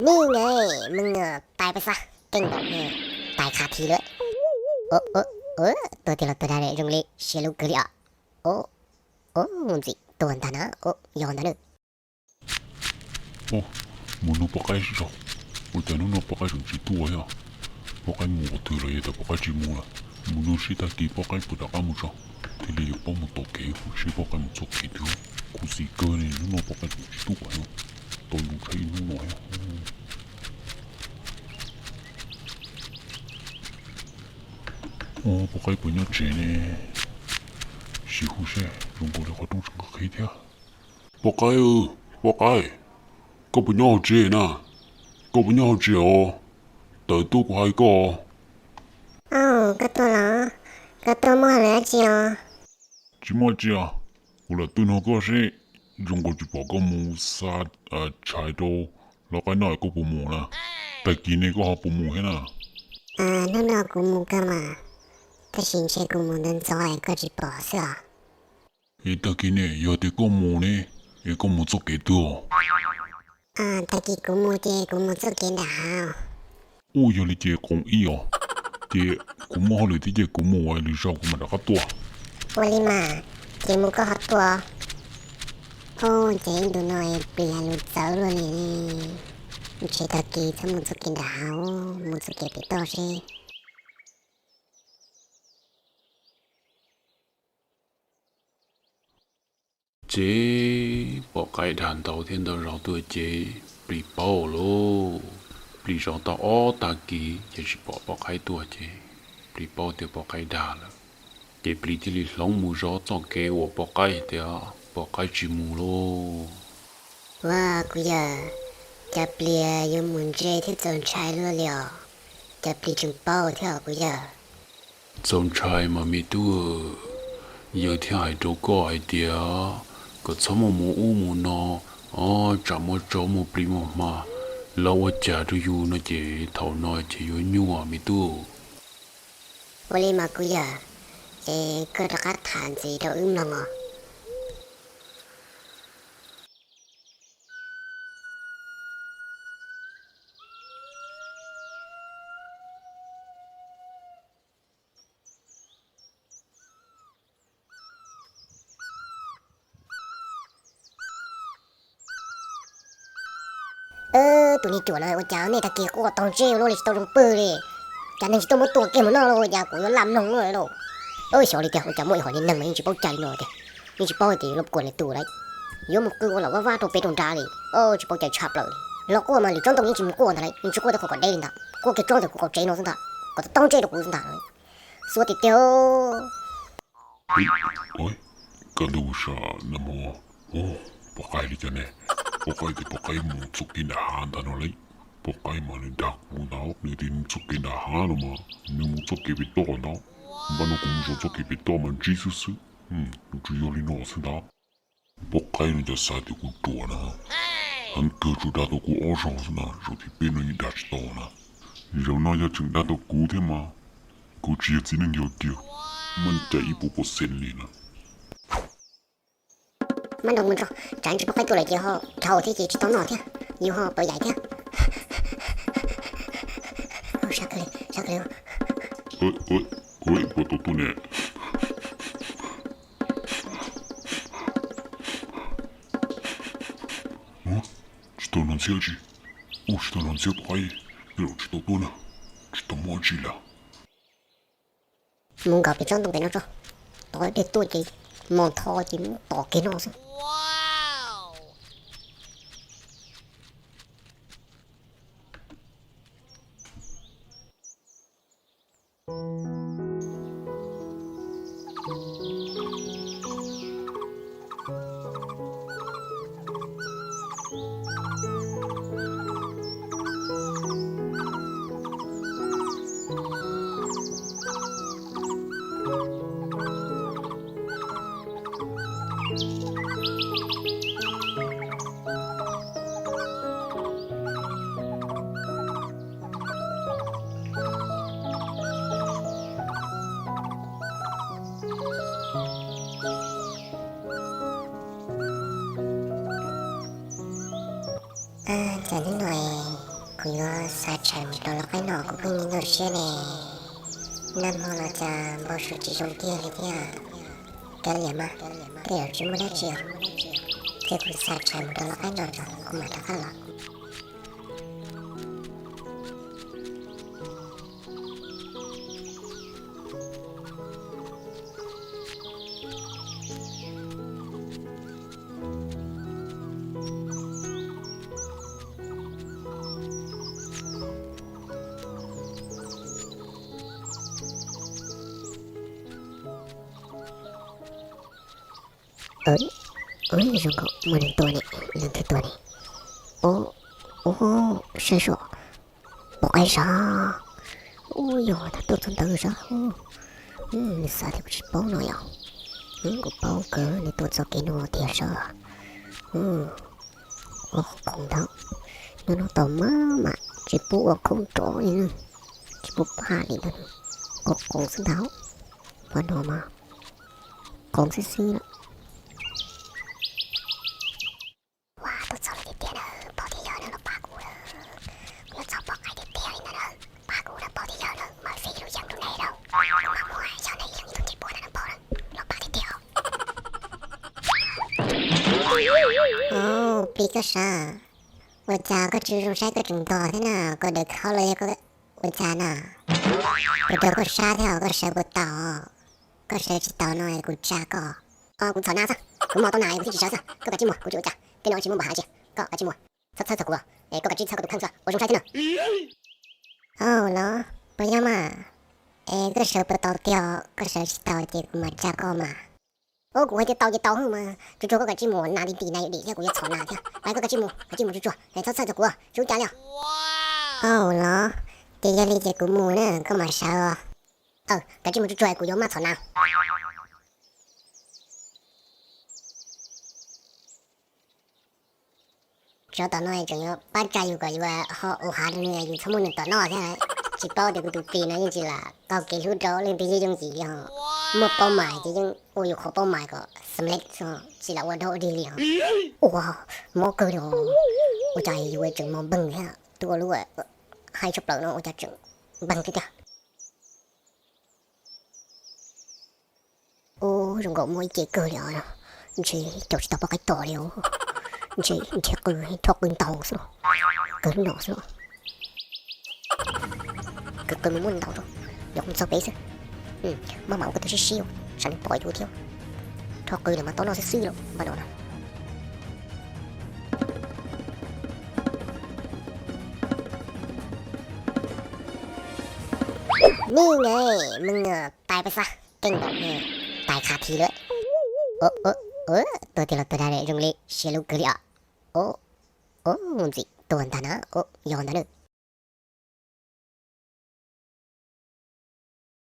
Ni ne, mej tais peb xav keej npaum ne, tais qha thi lawm. Tuag tiag los tuag dag zoo li siab lub kawg li os. Mus ntxim tuag ntag na, yog ntag na. Mus nug poj qaib seb, ua cas hnub no poj qaib tseem tsis tuaj thiab? Poj qaib mus qhov twg los yog tias poj qaib tsis mus lawm? Mus nug seb tag kis poj qaib puas rov qab mus tso, thiaj li yuav paub mus tom kev seb poj qaib mus txoj kev twg. Khuv xim kawg ne, hnub no poj qaib tseem tsis tuaj thiab, tau zoo tshaib hnub no thiab. Poj qaib puas nyob tsev ne? Sim hu seb, zoo nkaus li qhov rooj tseem qhib thiab. Poj qaib, poj qaib, koj puas nyob hauv tsev na? Koj puas nyob hauv tsev os? Tawm tuaj kuv hais koj. Koj tuaj los? Koj tuaj muaj hauj lwm dab tsi os? Tsis muaj tsi os, kuv lam tuaj nug koj seb, zoo nkaus tsis pom koj mus xa tshais rau lawv qaib noj es koj puas mus na? Tag kis ne koj ho puas mus thiab na? Hnub no kuv mus kawg mas, tab sis ntshe kuv mus ntxov ntxov es koj tsis pom xwb os. Es tag kis ne yog tias koj mus ne, es koj mus txoj kev twg? Tag kis kuv mus ces kuv mus txoj kev nram hav. Ua yog li ces qoom ib os, ces kuv muaj hauj lwm thiab ces kuv mus, lwm zaus kuv mam rov qab tuaj. Ua li mas, ces mus koj ho tuaj. Ua cas ib ntus no plis hais lus txawv luaj li, ntshe tag kis txhob mus txoj kev nram hav, mus txoj kev pem toj seb. Ces poj qaib dag ntau thiab ntau zaus tuaj ces plis paub lauj. Plis zaum tau ob tag kis ces tsis pom poj qaib tuaj ces plis paub tias poj qaib dag lawm. Ces plis thiaj li hloov mus zov txoj kev uas poj qaib tias poj qaib tsis mus lauj. Ua kuv yawg, cas plis yuav mus ntse thiab txaus ntshai luaj li os? Cas plis tseem paub thiab os kuv yawg? Txaus ntshai mas me tub, yawg thiaj hais rau koj hais tias kom txhob muaj mus ub mus no, tsam muaj tsov muaj plis muaj hma los ua cas rau yus no ces thaum no ces yuav nyuaj me tub. Ua li mas kuv yawg, ces koj rov qab tham ntxiv rau wb mloog os. Tus niag ruam no ua cas nej tag kis quaj taug ntsej luaj li tsis tau zoo pw li? Cas neeg tsis tuaj muab tua kiag mus noj los ua cas kuv yuav laj mloog luaj li lauj? Xyov li tiag ua cas muaj ib hom niag neeg mas yeej tsis paub cai li no tiag, yeej tsis paub hais tias yuav los kuam lwm tus lawm, yuav mus qw ua lam vaj vaj rau pem rau nrad li, tsis paub cai tshaj plaws li. Los quaj mas lwm tsob ntoo yeej tsis mus quaj ntag lawm, yeej tsis quaj tej qhov kom deb li ntag, quaj kiag tsob ntawd kuv qaum tsev no xwb ntag, kom tau taug ntsej rau kuv xwb ntag. Xuav tiag tiag. Kaj ntug sas nag hmo, poj qaib li cas ne? Poj qaib tias poj qaib mus txoj kev nram hav ntag no lauj. Poj qaib mas nws dag kuv ntag, nws tias nws txoj kev nram hav no mas nws mus txoj kev pem toj ntag. Npaj no kuv mus zov txoj kev pem toj mas ntsib xwb xwb. Nws tsuas yog li no xwb ntag. Poj qaib no cas xav tias kuv ruam na, heev kawg tsuas dag tau kuv ob zaug xwb na, zaum thib peb no yeej dag tsis tau na. Zaum no yog tseem dag tau kuv thiab mas kuv tsis yog txiv neej yog kiag, muaj cai ib puas percent li na. Mab nroo mus tso, tsam ntsis poj qaib tuaj lawm ces ho dhau thiab ces tsis tau noj thiab, yus ho pawv yaim thiab. Sab kawg li, sab kawg li. Puas tau tuaj ne? Tsis tau hnov ntxhiab tsi. Ua tsis tau hnov ntxhiab poj qaib, tej zaum tsis tau tuaj na, tsis tau muaj tsi lawm. Mus nkaum pem tsob ntoo pem no tso, tos dej tuaj ces mos ntho ces muab tom kiag no xwb. Cas hnub no es Kuv yuav xav tshais mus rau lub qab no, kuv pheej nyuaj siab ne. Nag hmo los cas npau suav tsis zoo kiag li thiab. Kav liam mas, tej zaum tsis muaj dab tsi os. Ces kuv xav tshais mus rau lub qab no tso, kuv mam rov qab los. Zoo nkaus muaj neeg tuaj ne, leej twg tuaj ne? Ub, ub, saib seb, pom qaib sab. Ub, yog tab tuaj txog ntawd sab. Nws xav tias kuv tsis paub no yom. Kuv paub kawg, nws tuaj txog kev no tiag sab. Ua khoom ntawd, nyob no tau mas mas tsis pub ua khoom rov li, tsis pub pab li ntag. Ua khoom xwb ntag, pab no mas khoom xwb xwb lawm. Ua, tuaj txog lawm tiag tiag na, paub tias yog lawm los pab kuv lawm. Kuv yuav txhob pom qab tiag tiag li ntawd na, pab kuv lawm, paub tias yog lawm mas fij lub yeeb rau nej lawm. Kuv mam muab yog nej ib leeg ib tug ncej puab na, paub lawm, los pab tiag tiag os. Au, plig koj sab, ua cas koj tsis zoo saib koj tseem ntog thiab na, koj dawm khaub los yog koj ua cas na? Kuv rau koj sab thiab os, koj sawv puas tau? Koj sawv tsis tau no kuv tsa koj. Kuv txhom nas xwb, kuv mos tau nas kuv thiaj tsis sawv xwb, koj kav tsij mus, kuv tsis ua cas, tej no tsis muaj npam hais tsis, koj kav tsij mus. Txhob txhawj txog kuv, es koj kav tsij txhawj koj tus kheej xwb, ua zoo saib thiab na. Au los, puas yog mas? Es koj sawv puas tau tiag? Koj sawv tsis tau ces kuv mam tsa koj mas. Au, kuv hais tias tau ces tau mas, tsuag tsuag koj kav tsij mus, nas ti ti nas yuav dim thiab kuv yuav txhom nas thiab. Pais koj kav tsij mus, kav tsij mus tsuag tsuag, txhob txhawj txog kuv, tsis ua cas li os. Au los, ces yog li ces kuv mus na, koj mam sawv os. Kav tsij mus tsuag tsuag kuv yuav maj txhom nas. Tsov tom no tseem yuav pab tsa yus kom yus ho ua hav rau nws, yus txhob muaj nws tom noj thiab. Tsis paub tias kuv tus plig no yeej tsis lam taug kev hlub rau leej twg yooj yim li ho. Muaj paub mais ces yeej ua yus qhov paub mais kom xam lej xwb, tsis lam ua dog ua dig li ho. Ua, mob kawg li os. Ua cas yus tseem mos npeeg thiab, twb ua lub hais tshaj plaws no ua cas tseem npeeg thiab tiag. Ub, zoo nkaus muaj ib ce kawg li os. Ntshe caum tsis tau poj qaib tom li os. Ntshe nrhiav qw, rho qw ntaus xwb los, kawg lub no xwb los. Kawg qw mus muab ntaus rau, yog mus txog pem xwb. Maj mam ua koj tus sib sib, tsam nws pom yus thiab. Rho qw lawm mas tau noj xwb xwb los npaj no na. Nij ne, mej tais peb xav keej npaum, tais qha thi lawm. Tuag tiag los tuag dag zoo li siab lub kawg li os. Ntxim tuag ntag na, yog ntag na.